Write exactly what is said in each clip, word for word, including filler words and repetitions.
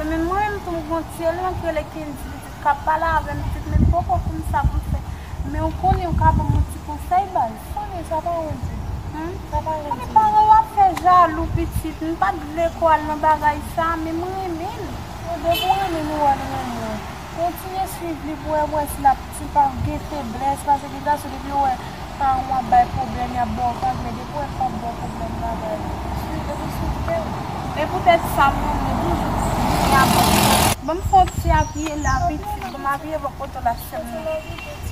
Men mwen menm tou m gon ti eleman ki rele Kendy, pitit k ap pale avè m, pitit, men m poko konn sa pou m fè. Men ou konnen ou ka ban m yon ti konsèy, baz. Konnen sa pa yon di. Hmm? Sa pa yon di. Konnen paran yo ap fè jalou, pitit. M pa t vle ko al nan bagay sa, men m renmen l. Bon, depi w renmen l, ou wè l renmen w. Kontinye swiv li pou w wè si l ap, si l pa gen feblès, paske gen gason depi yo wè paran w ap bay pwoblèm, y ap ba w vag, men depi w wè l p ap ba w pwoblèm nan, bay li. Swiv, depi w swiv byen. E poutèt sa, m renmen toujou vini avè w. Ban m fè yon ti apiye la, pitit, ban m apiye bò kote w la, sè m nan.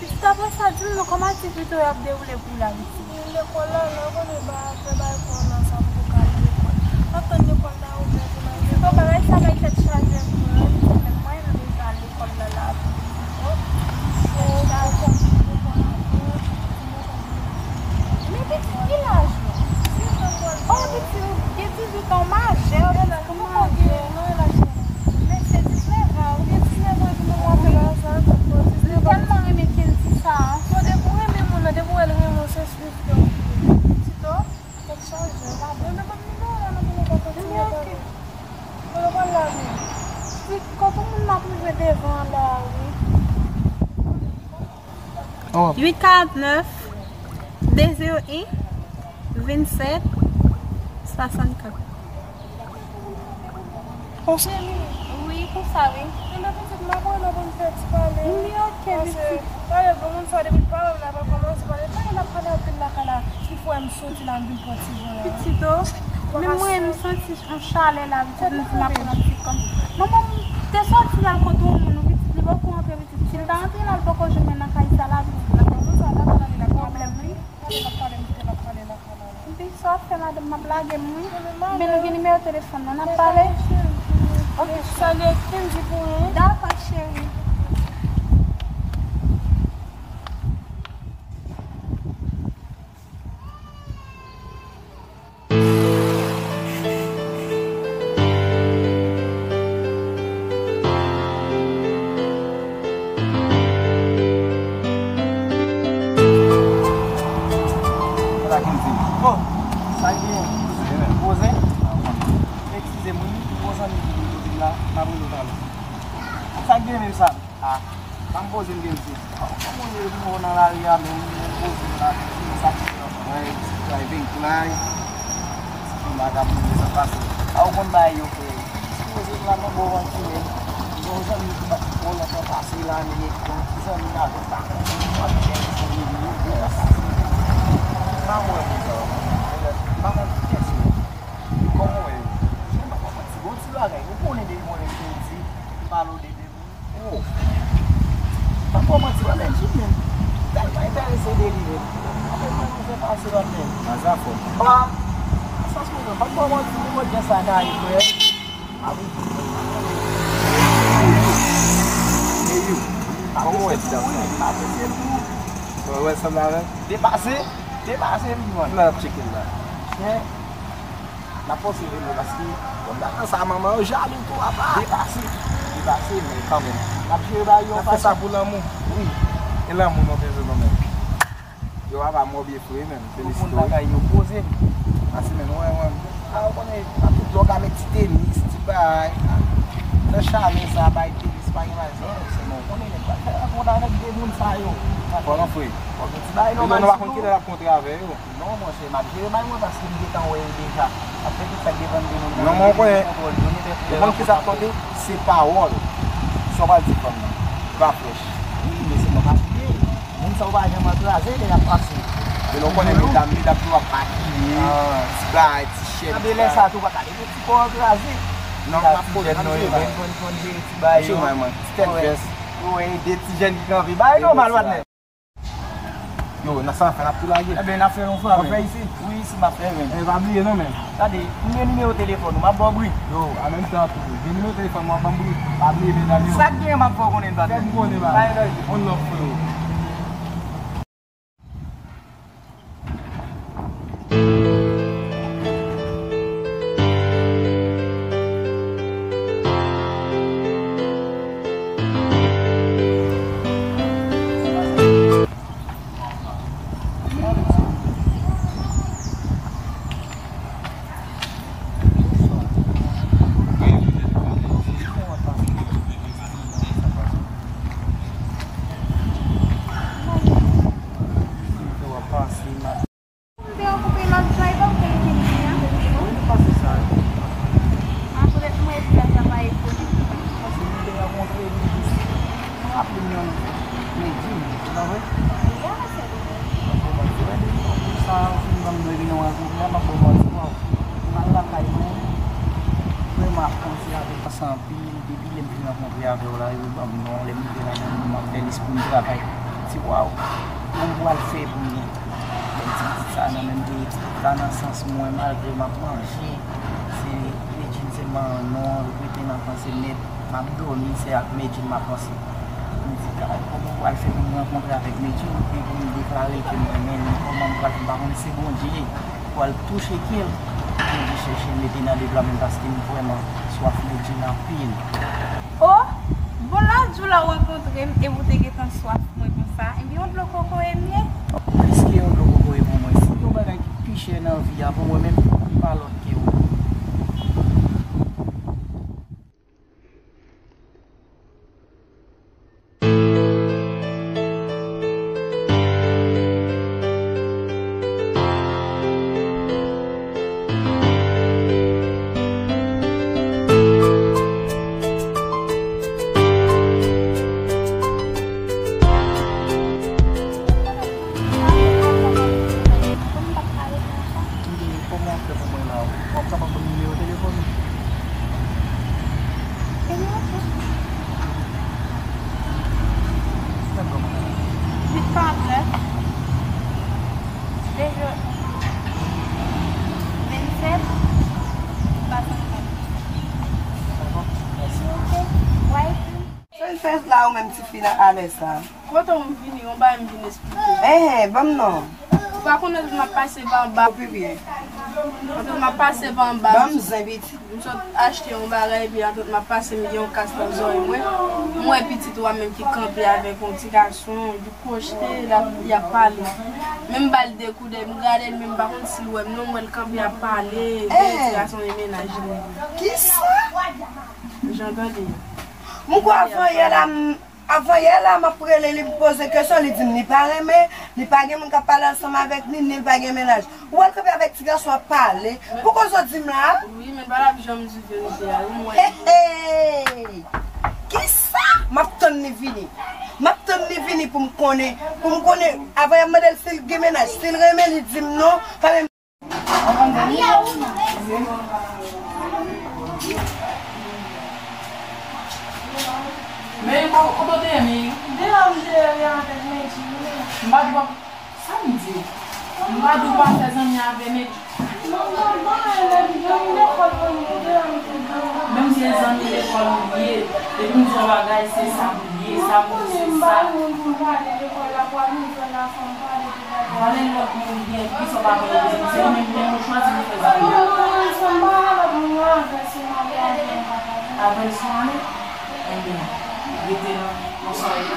Pitit, apre sa, di m non, kòman aktivite yo ap dewoule pou w la, pitit? Lekòl la, la, ou konnen, ba, fè bagay pou w nan sa pou w ka al lekòl. M ap tann lekòl la ouvè pou n al lekòl. Pitit, bagay sa bay tèt chaje pou mwen, pitit, men mwen, m deja al lekòl la, la, pitit. Men pitit, ki laj ou? Oh, pitit, ou gen dizuit an, ou majè, pitit, ou majè. Men se diznèf an, ou gen diznèf an epi mwen wè w ap fè. M tèlman renmen Kendy sa. Bon, depi w renmen moun nan, depi w wè l renmen w, se swiv ke w swiv. Pitit, oh, tèt chaje, m ap. Mwen menm, m ap vin la, non, pou nou pa kontinye pale. Kote w pral la menm? Pitit, kote moun m ap rive devan an la, wi. Oh. Uit karant nèf, de zewo en, vennsèt, swasannkat. Oh, se li? Wi, pou sa, wi. Enben, pitit, m ap rele w pou n fè ti pale. Li oke, pitit. Paske, tande, bon, moun sa, depi l pa wè m, l ap kòmanse pale. Tande, l ap pale anpil lakay la. Ki fè m soti la, m vin pran ti van la. Pitit, oh. Men mwen, m santi yon chalè la, pitit, m di m ap pran ti kòm. Manman m te soti l al kote yon moun, pitit, li poko rantre, pitit. Si l ta rantre la, l poko janm nan kay sa la, pitit. Pwoblèm, wi. Epi sa w ap fè, madanm, m ap lage m, wi. Men nou gen nimewo telefòn nan, n ap pale. Ok, salye Kendy pou mwen. Dakò, cheri. Ala Kendy. Oh, sa k gen? Poze? Eskize m, wi, gon zanmi ki vin kote m la, m ap rele w talè. Sa k gen menm sa? Ah, ban m poze m gen di. Kòman w ye, nou nan lari a menm, nou poze m la, nou sa ki fè ansanm, ti travay, vin travay, ti fi m a ka boule sa pase. A ou konn bagay yo fè. Sipoze m la nan bò w an ki menm. Gen yon zanmi ki pa t twò lontan pase la, men gen yon ti zanmi m avè l pa konn, w ap chèche zanmi m yo, yo pa pase. M pa wè moun sa yo. M pa konn ki kèsyon. Kòman w wè yo? Jan m pa konn ti, gon ti bagay. Ou konnen depi mwen menm te di, m pale w de de moun. Oh. Pa twò manti, mwen menm, Jimmy. Tèlman enterese de li menm. Apre mwen, nou fè pase lòt menm. Nan zafè. Pa. Nan sans mwen menm, pa twò manti, nou mwen gen sa ka yi frè. A wi. E you. Kòman w wè ti dam sa? M apresye l tou. Ou wè sanble avè l? Depase, depase m, man. Kilè l ap tcheke l la? Chen. N ap fòse vini paske kòm nan sa manman yo jalou tou apa. Depase. Depase, men kanmenm. N ap jere bagay yo yon fason. N ap fè sa pou lanmou. Wi. E lanmou nou bezwen nou menm. Yo apa mò byen fre menm. Felisite w. Moun bagay yo poze. Mèsi men, wè, wè. A, ou konnen, nan tout lè w ka met ti tenis, ti bagay. Nan chalè sa, bay tenis, pa gen bagay sa. Se bon, ou konnen nèg pa fè rankont avèk de moun sa yo. Fò nou fre. Fò gen ti bagay nou pa konn kilè l ap kontre avè yo. Non, monchè, m ap jere bagay mwen paske m gentan wè yo deja. M ap fè tout sa k depann de nou. Non, men w konnen, ou konn ki sa k konte? Se pawòl. Sa w pral di fanm nan. Li pa frèch. Wi, men se mwen k ap di. Moun sa yo pa janm ankraze lè y ap pase. Men w konnen medam, medam yo ap makiye, ti bagay, ti chèn, ti bagay. Lè sa tou, pa gade de ti kò ankraze. Non, m ap poze, m ap jere bagay. Ti jèn nou yo, men konn, konn jere ti bagay yo. Ti tèt vès. Ou wè, de ti jèn ki kanpe. Bagay nòmal, patnè. Yo, nan sa fè, n ap tou lage. Enben, n ap fè yon fwa, men. W ap fè isit? Wi, isit m ap fè, men. Men pa bliye non, men. Gade, m gen nimewo telefòn ou, m ap ba w bri. Yo, an menm tan tou, gen nimewo telefòn mwen, ban m bri. Pa bliye, medam yo. Sa k gen, m ap fè w konnen, patnè. Fè m konnen, ba. Bay lòt. One love, freo. Vrèman bon, mwen di, waw, m al lakay mwen, vrèman ap panse avèk sa anpil, depi lè m fin rankontre avè w la, yo ban m non, lè m rive lakay mwen, m ap fè lis pou m travay. M di, waw, kòman m pral fè pou m gen bèl ti pitit sa nan menm peyi, sa nan sans mwen, malgre m ap manje, se Medjine sèlman non, rete nan panse nèt. M ap dòmi, se ak Medjine m ap panse. M di, "Gad, kòman m pral fè pou m rankontre avèk Medjine, epi pou m deklare ke m renmen li, kòman m pral fè?" M pa konn si se Bondye pou al touche kè l. M di, "Chèche mete nan de bra m paske m vrèman swaf Medjine anpil." Oh, bon, la di w la w rankontre m, epi w te gentan swaf mwen konsa. Ebyen, yon dlo kokoye m ye. Plis ke yon dlo kokoye pou mwen, si gen yon bagay ki pi chè nan vi a pou mwen menm, m pa lòt ke ou. Kòman w ap fè pou mwen la? W ap kapab ban m nimewo telefòn ou? Nimewo sa? Dakò, madanm. Huit cent trente, zéro, vingt-sept, soixante-quatre. Dakò, mèsi. Ok. Why? Sa w fè la ou menm tifi nan alè sa? Kote w m vini, yon bagay m vin esplike. Enhen, ban m non. Ou pa konnen tout m ap pase pa anba. Pi byen. Antan m ap pase pa anba. Ban m zen pitit. M sot achte yon bagay, epi antan m ap pase, m gen yon kas nan zòrèy mwen. M wè pitit ou a menm ki kanpe avèk yon ti gason, li kwochte, l ap, y ap pale. Men m ba l de koudèy, m gade l, men m pa konn si l wè m non, m wè l kanpe ap pale, gen ti gason e mennaj li. Kisa? Jan tande. M kwè avan yè la, m, avan yè la, m ap rele li, m poze kesyon, li di m li pa renmen, li pa gen moun k ap pale ansanm avèk li, ni l pa gen mennaj. Ou wè l kanpe avèk ti gason ap pale. Poukò w di m la? Wi, men pa l ap janm di verite a, wi, m wè. Hey, hey! Kisa? M ap tann li vini. M ap tann li vini pou m konnen, pou m konnen, avan y ap mande l si l gen mennaj, si l renmen, li di m non, pa menm. Men ko-, kote w te ye, men? Deyò, m te ye avèk Medjine. M pa di w ap, sa m di w? M pa di w pa fè zanmi avè Medjine. Non, m pa fè zanmi, zanmi lekòl mwen, m deyò, m te deyò. Menm si se zanmi lekòl ou ye, depi m di w yon bagay, se sa pou l ye, sa pou l se sa. M pa gen moun pou m pale lekòl la, pou al yon zòn la, fò m pale. Valè lòt moun gen, kisa w pa pale de zanmi? Se li menm, menm ou chwazi pou fè zanmi. Avè l sou ane? Enben, rete nan, nan sa w ye.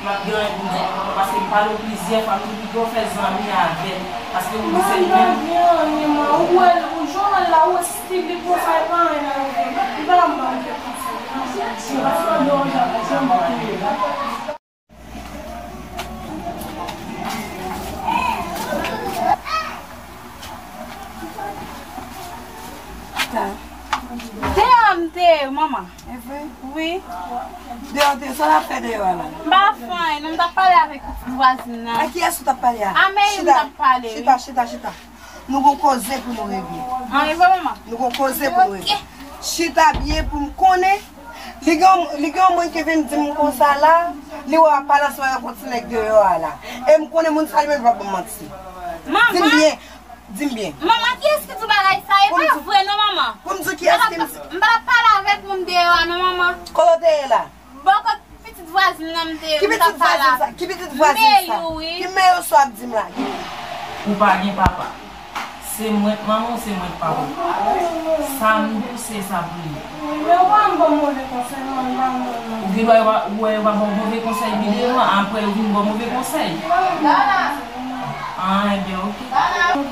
M ap gen anyen pou m di w ankò, paske m pale w plizyè fwa, m di w pito w fè zanmi avè l, paske ou di se li menm. Ou wè l, ou jan w wè l la, ou wè stil li konsa, e pa anyen nan regle. Li pa la m ba w de konsèy. Paske w ap janm ap touye. Deyò a m te ye, manman. E vre? Wi. Deyò te, sa w ap fè deyò a la? M pa fè anyen, non, m t ap pale avèk pitit vwazin nan. A kiyès ou t ap pale a? A Meyou m t ap pale, wi. Chita, chita, chita. Nou gon koze pou nou regle. An, e vre, manman? Nou gon koze pou nou regle. Ok. Chita byen pou m konnen. Li gen, li gen yon moun ki vin di m konsa la, li wè w ap pale ansanm avèk yon ti nèg deyò a la. E m konnen moun sa li menm li p ap ban m manti. Di m byen, di m byen. Manman, kiyès ki di w bagay sa? E pa vre non, manman. Pou m di w kiyès ki m di? M pa t ap pale avèk moun deyò a non, manman. Kote w te ye la? Bò kot pitit vwazin nan m te ye, m t ap pale avèk. Ki pitit vwazin sa? Ki pitit vwazin sa? Meyou, wi. Ki Meyou sa w ap di m la? Ou pa gen papa. Se mwen k manman w, se mwen k papa w. Sa m di w, se sa pou l ye. Men ou pa ban m move konsèy, non, ou pa ban m non. Ou gen dwa wè, wè yo pa ba w move konsèy pi devan, apre yo vin ba w move konsèy. Ah, ebyen, oke.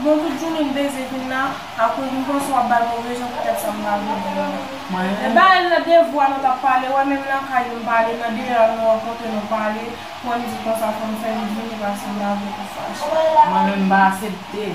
Bon, tout jounen m beze vin la, akoz m panse w ap ba l move jan poutèt sa m pa vle di w la. Mwen menm. Men ba l nan devwa nou t ap pale, wè menm nan kay nou pale, nan deyò a nou rankontre nou pale, pou m di konsa fò m fè li vini paske m pa vle pou fache. Mwen menm m pa aksepte.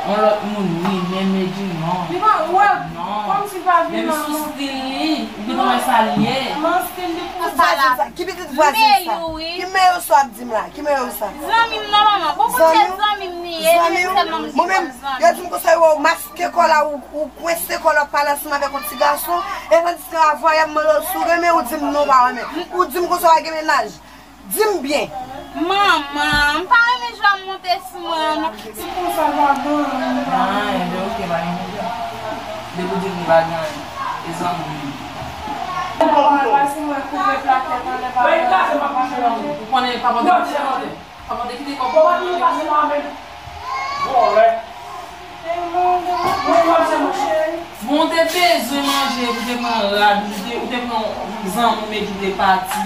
Yon lòt moun, wi, men Medjy non. Li pa, wè, non. Kòmsi l pa vin depi nan sou stil li, ou gentan wè sa l ye. Nan stil li pou sa la. Ki pitit vwazin sa? Meyou, wi. Ki Meyou sa w ap di m la? Ki Meyou sa? Zanmi m non, manman. Bon, pou se zanmi m li ye, li menm sèlman m di kòm zanmi. Mwen menm, yo di m konsa, yo maske kò la, ou, ou kwense kò la, w ap pale ansanm avèk yon ti gason, e tandiske avan yè m mande w si w renmen, ou di m non, w pa renmen. Ou di m konsa w pa gen mennaj. Di m byen. Manman, m pa renmen jan w ap monte sou mwen an, non. Se konsa l pa gen anyen. Ah, enben, oke, pa gen pwoblèm. Depi w di m li pa gen anyen, e zanmi m. Bon, pase mwen koupe plakèt anlè bagay la. Ou konnen papa te kite kòb pou manje. Vòlè. Bon, ou te bezwen manje, ou te pran rad, ou te, ou te pran zanmi w, Medjy, ou te pati.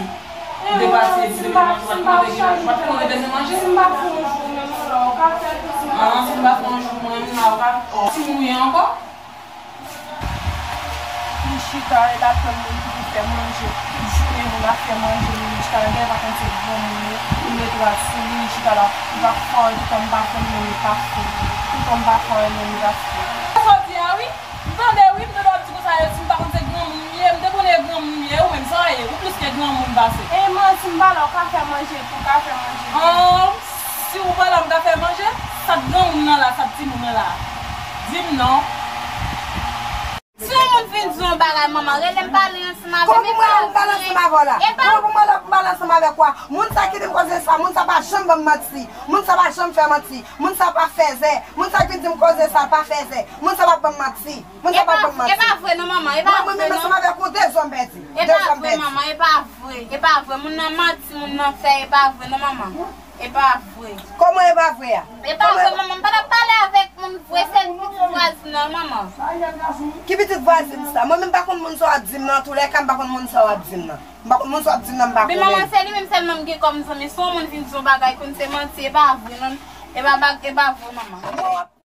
Ou te pati epi ou te bezwen manje, ou pa t konnen, ou pa t konnen ou te bezwen manje. Si m pa fè yon jou menm, ou ka fè l tou. Ah, si m pa fè yon jou mwen menm la, ou ka, oh, timoun ou ye ankò? Li chita, e l ap tann moun ki pou fè manje. Tout jounen moun ap fè manje, moun chita, lè pa konn se granmoun li, li met rad sou li, li chita la, li pa fè anyen, toutan m pa fè l, men li pa fè. Toutan m pa fè anyen, men li pa fè. Sa w di a wi, m tande wi, m tande w ap di konsa, yo di m pa konn se granmoun m ye, m te konnen e granmoun m ye, ou menm sa w ye, ou plis ke granmoun pase. E manti, m pa la, ou ka fè manje, ou ka fè manje. Oh, si ou pa la, m ka fè manje, sa t granmoun nan la, sa t timoun nan la. Di m non. Si yon moun vin di yon bagay, manman, rele m pale ansanm avè m. Kòman pou mwen la pou m pale ansanm avè w la? Kòman pou mwen la pou m pale ansanm avèk ou a? Moun sa ki di m koze sa, moun sa pa janm ban m manti. Moun sa pa janm fè manti. Moun sa pa fèzè. Moun sa ki di m koze sa pa fèzè. Moun sa pa ban m manti. Moun sa pa ban m manti. E pa vre non, manman, e pa vre non. Mwen menm ansanm avèk ou, de zòm pèdi. De zòm pèdi. E pa vre, manman, e pa vre. E pa vre. Moun nan manti, moun nan fè, e pa vre non, manman. E pa vre. Kòman e pa vre a? E pa vre, manman. M pa t ap pale avèk moun vre, se pitit vwazin nan, manman. Ki pitit vwazin sa? Mwen menm m pa konn moun sa w ap di m nan, antoulèka m pa konn moun sa w ap di m nan. M pa konn moun sa w ap di m nan, m pa konnen. Men manman, se li menm sèlman m gen kòm zanmi. Si yon moun vin di yon bagay, konn se manti, e pa vre non. E pa bag-, e pa vre, manman.